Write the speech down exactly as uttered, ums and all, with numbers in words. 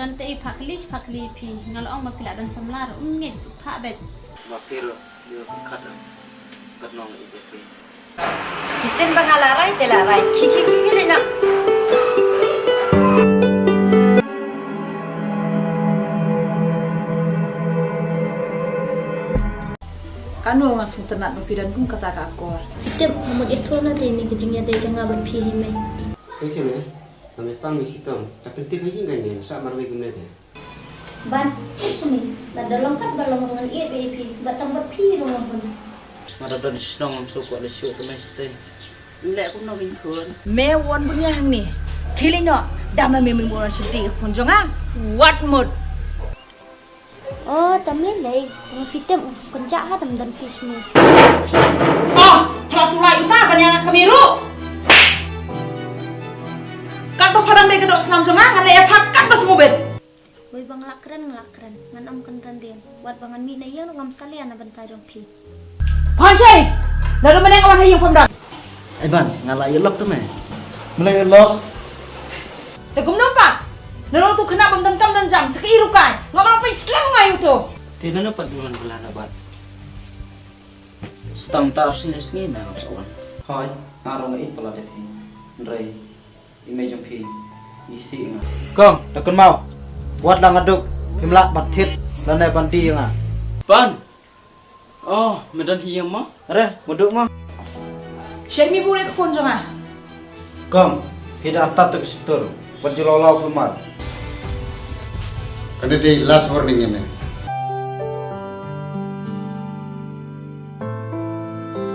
Tang te i phah kli, phah kli phi. Nga la ong ba phi lah ban samla ruh, ym ngeit, phah beit. Ba phi ruh, ïa ka khat, kat nong i phi. Shisien ba nga la rai, te la rai. Khie, khie, khie, khie leit noh. Kano nga sngewtynnat ba phi don kum kata ka akor. Phi tip, nga mut ïathuh na dei ne ka jingïadei jong nga bad phi hi mei. Oi, Chinni, nga mut pang mi shitom. Ka pyntip ha ïing kane, sa marwei kumne te. Ban, oi Chinni, lada long kat ba long ruh ngan ïeit ïa phi, bad tang bad phi ruh nga hun. Nga da don shnong ngam sngewkwah leh shuh te mei shatei. Leh kumno ngin khun. Me wan bun ïa hangne. Khie leit noh, dam ma me me wan shim ti ka khun jong nga. Wat mut. Oh, tam lei lei. Nga phi tip nga sngewkun kynjah ha dam don phi shane. Oh, pha la shu lai uta ban ïa nga kmie ruh. Katba pha dang dei ka doh snam jong nga, ngan leh ïa pha katba sngewbit. Wei ba nga la kren, nga la kren. Ngan ym kynran dien. Wat ba ngan mih na ïing ruh ngam salia na bynta jong phi. Phan Shei! Lada mynne nga wan ha ïing pham don. Ai Ban, nga la ïalok te me. Me la ïalok. Te kumno pat? Nalor tu khynnah bym donkam donkam, sa kaei ruh kai. Ngam lah peit slem nga ïa uto. Te nano pat du ngan bylla na Ban. Stang tar sngi sngi na ngam sa wan. Hoi, nga ruh nga ïeit palat ïa phi. Hynrei i mei jong phi i sih nga. Kong, da kynmaw. Wat la nga duk, phim lah ban thied lane ban die ïa nga. Ban. Oh, me don hi ïa mo? Re, me duk mo. Shei, me buh ïa ka phone jong nga. Kong, phi da atat tu ka situr. Wat ju law law kulmar. Kane dei last warning ïa me.